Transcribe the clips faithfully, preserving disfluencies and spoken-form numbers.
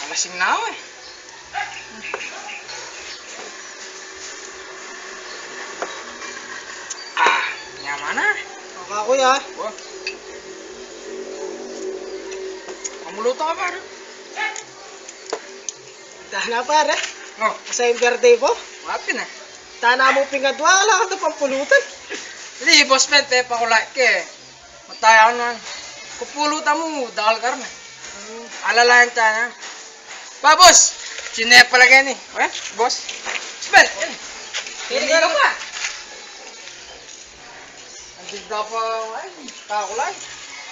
Lasing na aku, e. Ah, nyaman na. Baka, kuya. Wa. Mamuluto ka, pare. Tana, pare. O. Asa ing birthday mu? Mapi na. Tana mu pin adwa, ala ka da pang pulutan. Di, boss, pente, pakulay ke. Mataya na. Kupulutan mu, dakal karne. Hmm. Alalayan ta na. Ba, boss? Sine pala keni. E, boss? Spend. Pili ka pa. Ang digda pa, ay, kakulay.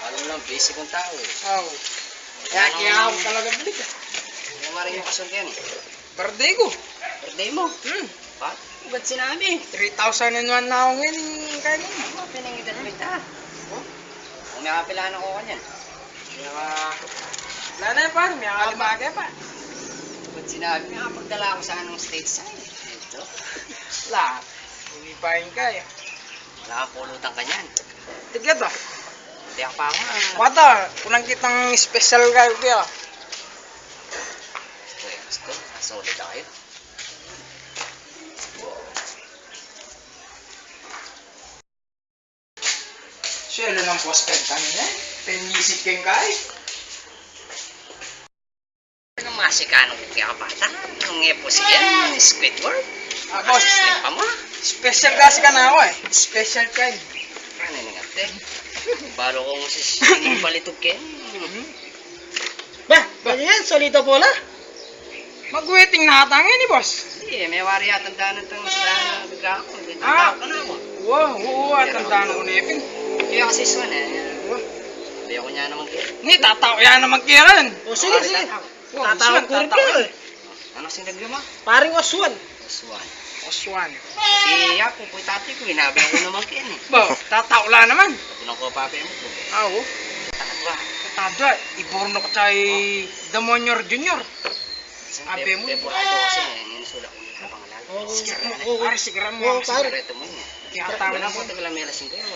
Alam lang, busy kong tao, e. Aw. Kaya, kaya ako talaga bilig, e. Kaya maring yung kasong keni. Birthday ku. Birthday mu? Hmm. Ba? Ba't sinabi? Three thousand and one na aku ngeni, kaya ngeni. Ba, pinangidad mu ita. O? O, may kapilan aku kanyan. May ka-, wala na yan, pare. May kalima ka pa. Ba't sinabi? May kapagdala aku sana ng state sign. Ito. Wala. Hindi pa yun kaya. Wala kang pulutan kanyan. Tignan to. Hindi ako pa ako, e. Wata, kunang kitang special kayo, kaya. Pwesto, solid tayo. Siyelo ng boss pag kami, e. Penisip keng kai. Ang masikanong kaya kabata, nung epos yan, Squidward. Ah, boss. Asislim pa mo. Special kasi ka na ako, e. Special ka, e. Ano yung ngate? Balo kong sis-, yung palitog ka. Hmm. Ba, ba yan? Solido bola? Mag-waiting na ata ngeni, boss. Hindi, e. May wari yatang danan tang sa bigla ko. Hindi, ah, tatawag ka na mo. Wa, wa, wa, tandaan ko na ipin. Kaya kasi swan, e. Wa. Hindi ako niya naman kaya. Hindi, tatawag yan naman kaya rin. O, sige, sige. Wa, tatawag swan, ko rin tatawag. Ano sing lagyan mo? Paring Oswan. Oswan. Oswan. Si Yapo, po, tati ko, inabi ako naman kaya, e. Ba, tatawag la naman. Pati lang ko, papi mo po. Ah, o. Tatadwa. Tatadwa, iborno ko tayo Demonyor Junior. Abi mu. February doce na, e. Ngayon, sulat ko na pangalan. O, sige, o, o, pare, sigaran mu. O, pare. Sigareto mu yan. Kaya tama na po, tagal may lasing kayo.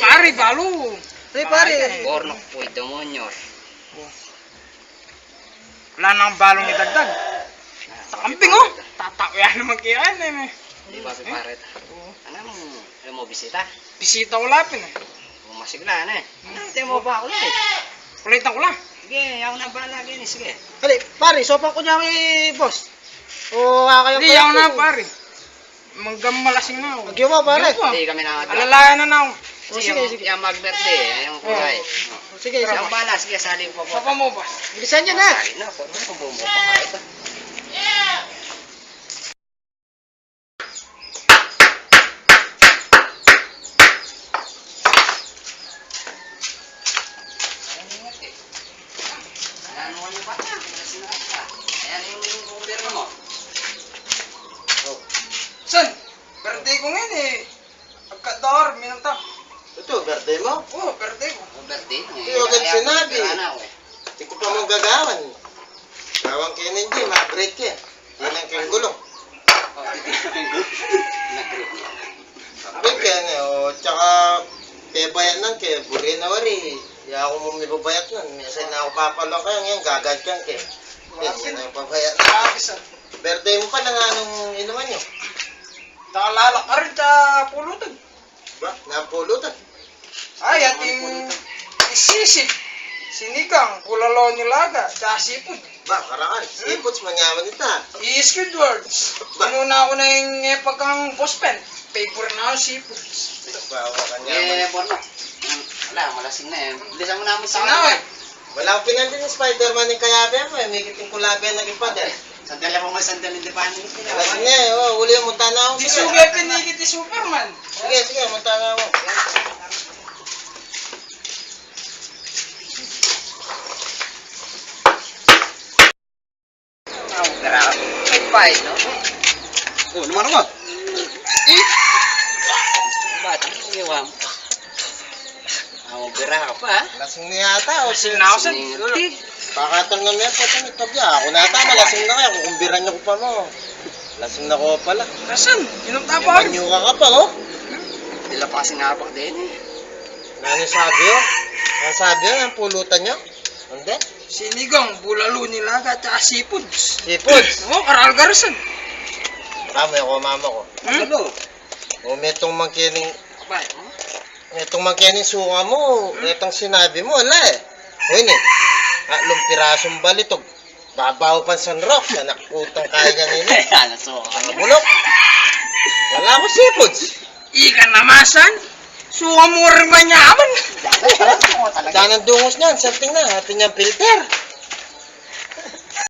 Pare, balo. Ay, pare. Bornok po, Demonyor. O. Wala nang balong idagdag. Takambing, o. Tatawag yan naman kaya, e. Hindi ba, pare? O. Ano mo, ano mo, bisita? Bisita, wala pin, e. O, masigla na, e. Ano, tayo mo ba ako, e? Kulitan ko lang. Sige, ako na bahala, gini, sige. Dali, pare, sopan ko niya kay boss. O, ako yung... Hindi, ako na, pare. Manggang malasing na ako. Agyo mo, pare. Agyo mo. Hindi kami na. Alalayan na na ako. O, sige, sige. Yung mag-birthday, e, yung kulay. O, sige, sige. Yung bala, sige, sali ko po. Sopan mo, boss. Bilisan niya na. Sali na, po. Ano, bumbo pa kayo to? San? Birthday ko ngeni, e. Agkador, minum ta. Ito, birthday mo? O, birthday ko. O, birthday mo, e. Ito, agad sinabi. Kaya, kaya na, e. Di ko pa mo gagawan. Gawan kayo na hindi, mag-break yan. Yan ang keng gulong. Break yan, e. O, tsaka, pebayat nan ke, buri na wari. Di ako mo mibabayat nan. Minsan na ako papalo kaya, ngayon, gagad yan ke. Yan, yan ang pabayat nan. Birthday mo pa, nang anong inuman nyo? Nakalala ka rin sa pulutan. Ba, napulutan. Ay, ating sisig, sinigang, bulalo nilaga, tsaka seafood. Ba, karangan. Hmm? Seafoods, manyaman ita. I-Squidwards. Ba? Inuna ko na yung, e, pagkang boss pen. Favorite na ako, seafoods. Ba, wala ka nyaman. E, Borno. Wala, malasing na, e. Bilisan mo naman sa akin, e. Wala akong pinansin ni Spider-Man yung kayabe mo, e. May kiting kulabe na naging pader. Sandali mo, sandali, di pa, ano yung pinansin? Malasing na, e. O, uli mo, tana ako. Di sugay pinikit ni Superman. Sige, sige, munta na ako. Aw, grabe. May fight, no? O, naman ako. Eh? Ba't ang ginawa mo? Aw, bira ka pa, ha? Lasing na yata, o. Lasing na ako, sir. Lasing na. Pakatang na meron pa ito, may tabya. Ako na yata, malasing na kayo. Kukumbiran niyo ko pa mo. Lasing na ko pala. Asan? Inom tayo, pare. May manyuka ka pa, o. Dila pa sinabak din, e. Nanu sabi, o? Nanu sabi, o? Ang pulutan niyo? Hindi? Sinigang, bulalu, nilaga, tsaka seafoods. Seafoods? Oo, karal garisan. Kami ako, mama ko. Hmm? Ano? O, metung mangkening, Abay, hmm? Metung mangkening suka mu, hmm? Itang sinabi mu, ala e. O, ini. Tatlung pirasung balitog. Babaw pang sunrock, anak putang kaya ganina. Ala, suka. Bulok. Wala ko seafoods. Ika namasan? Suka mu rin manyaman. Danang dungus niyan, something na, atin yang filter.